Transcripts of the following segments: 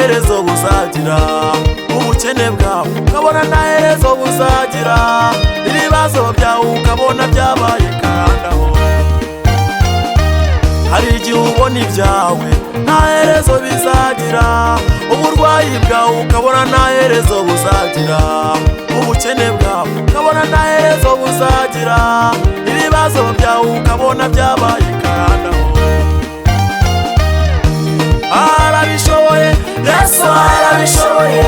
herezo buzagira. Ubukene bwawe ukabona nta herezo buzagira. Ibibazo byawe ukabona byabaye karandaho. Hari igihe ubona ibyawe nta herezo bizagira. Uburwayi bwawe ukabona nta herezo buzagira. Ubukene bwawe ukabona nta herezo buzagira. Ibibazo byawe ukabona byabaye karandaho. Arabishoboye, Yesu arabishoboye.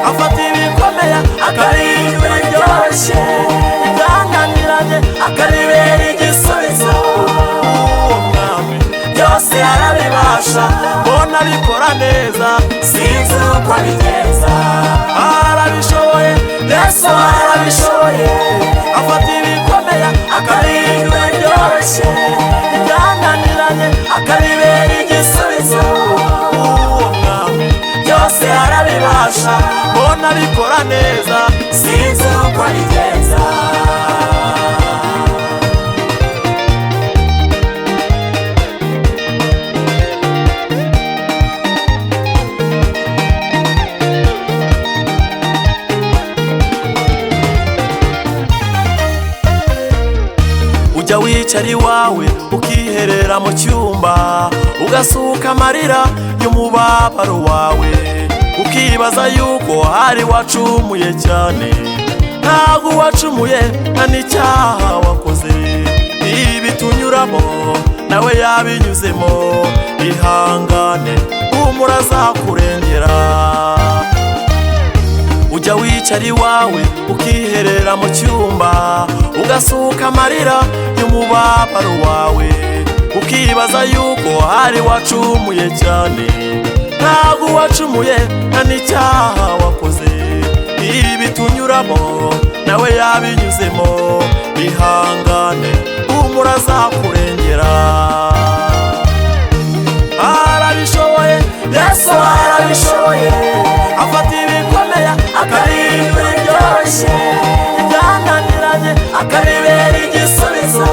Afata ibikomeye akabihindura ibyoroshye, ibyananiranye akabibera igisubizo. Uwo mwami byose arabibasha, mbona abikora neza, sinzi uko abigenza. Arabishoboye, Yesu arabishoboye. Afata ibikomeye akabihindura ibyoroshye, ibyananiranye akabibera igisubizo. Uwo mwami byose arabibasha, mbona abikora neza, sinzi uko abigenza. Ujya wicara iwawe ukiherera mu cyumba, ugasuka amarira y'umubabaro wawe, ukibaza yuko hari wacumuye cyane. Ntabwo wacumuye nta n'icyaha wakoze. Ibi tunyuramo nawe yabinyuzemo. Ihangane humura azakurengera. Ujya wicara iwawe ukiherera mu cyumba, ugasuka amarira y'umubabaro wawe, ukibaza yuko hari wacumuye cyane. Ntabwo wacumuye nta n'icyaha wakoze. Ibi tunyuramo nawe yabinyuzemo. Ihangane humura azakurengera. Arabishoboye, Yesu arabishoboye. Afata ibikomeye akabihindura ibyoroshye, ibyananiranye akabibera igisubizo.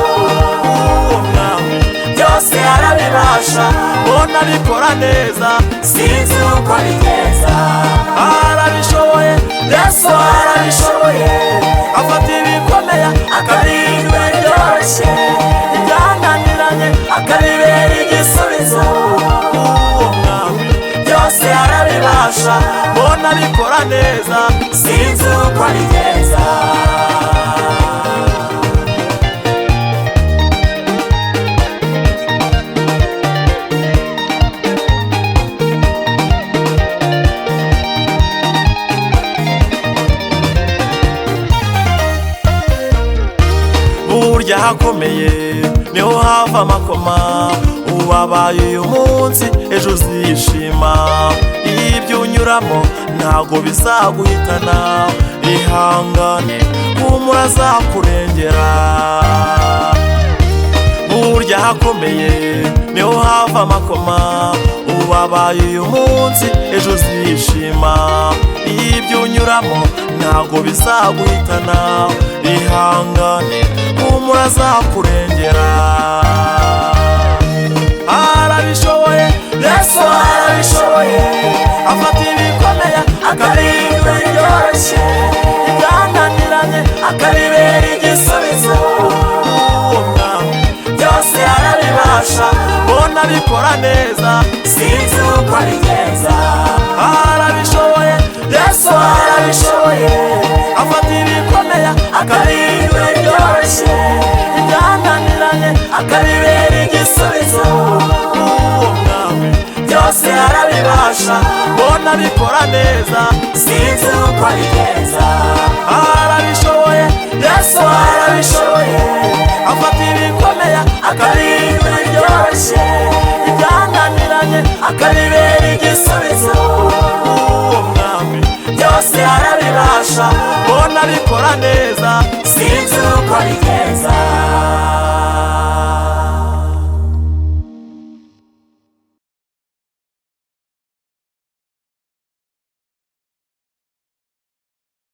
Uwo mwami byose arabibasha, mbona abikora neza, sinzi uko abigenza. Arabishoboye, Yesu arabishoboye. Afata ibikomeye akabihindura ibyoroshye, ibyananiranye akabibera igisubizo. Uwo mwami byose arabibasha, mbona abikora neza, sinzi uko abigenza. Burya hakomeye niho hava amakoma. Ubabaye uyu munsi ejo uzishima. Ibyo unyuramo ntabwo bizaguhitana. Ihangane humura azakurengera. Burya hakomeye niho hava amakoma. Ubabaye uyu munsi ejo uzishima. Ibyo unyuramo ntabwo bizaguhitana. Ihangane humura azakurengera. Arabishoboye, Yesu arabishoboye. Afata ibikomeye akabihindura ibyoroshye, ibyananiranye akabibera igisubizo. Uwo mwami byose arabibasha, mbona abikora neza, sinzi uko abigenza. Arabishoboye, Yesu arabishoboye. Afata ibikomeye akabihindura ibyoroshye, ibyananiranye akabibera igisubizo. Uwo mwami byose arabibasha, mbona abikora neza, sinzi uko abigenza. Arabishoboye, Yesu arabishoboye. Afata ibikomeye akabihindura ibyoroshye, ibyananiranye akabibera igisubizo. Uwo mwami byose arabibasha, mbona abikora neza, sinzi uko abigenza.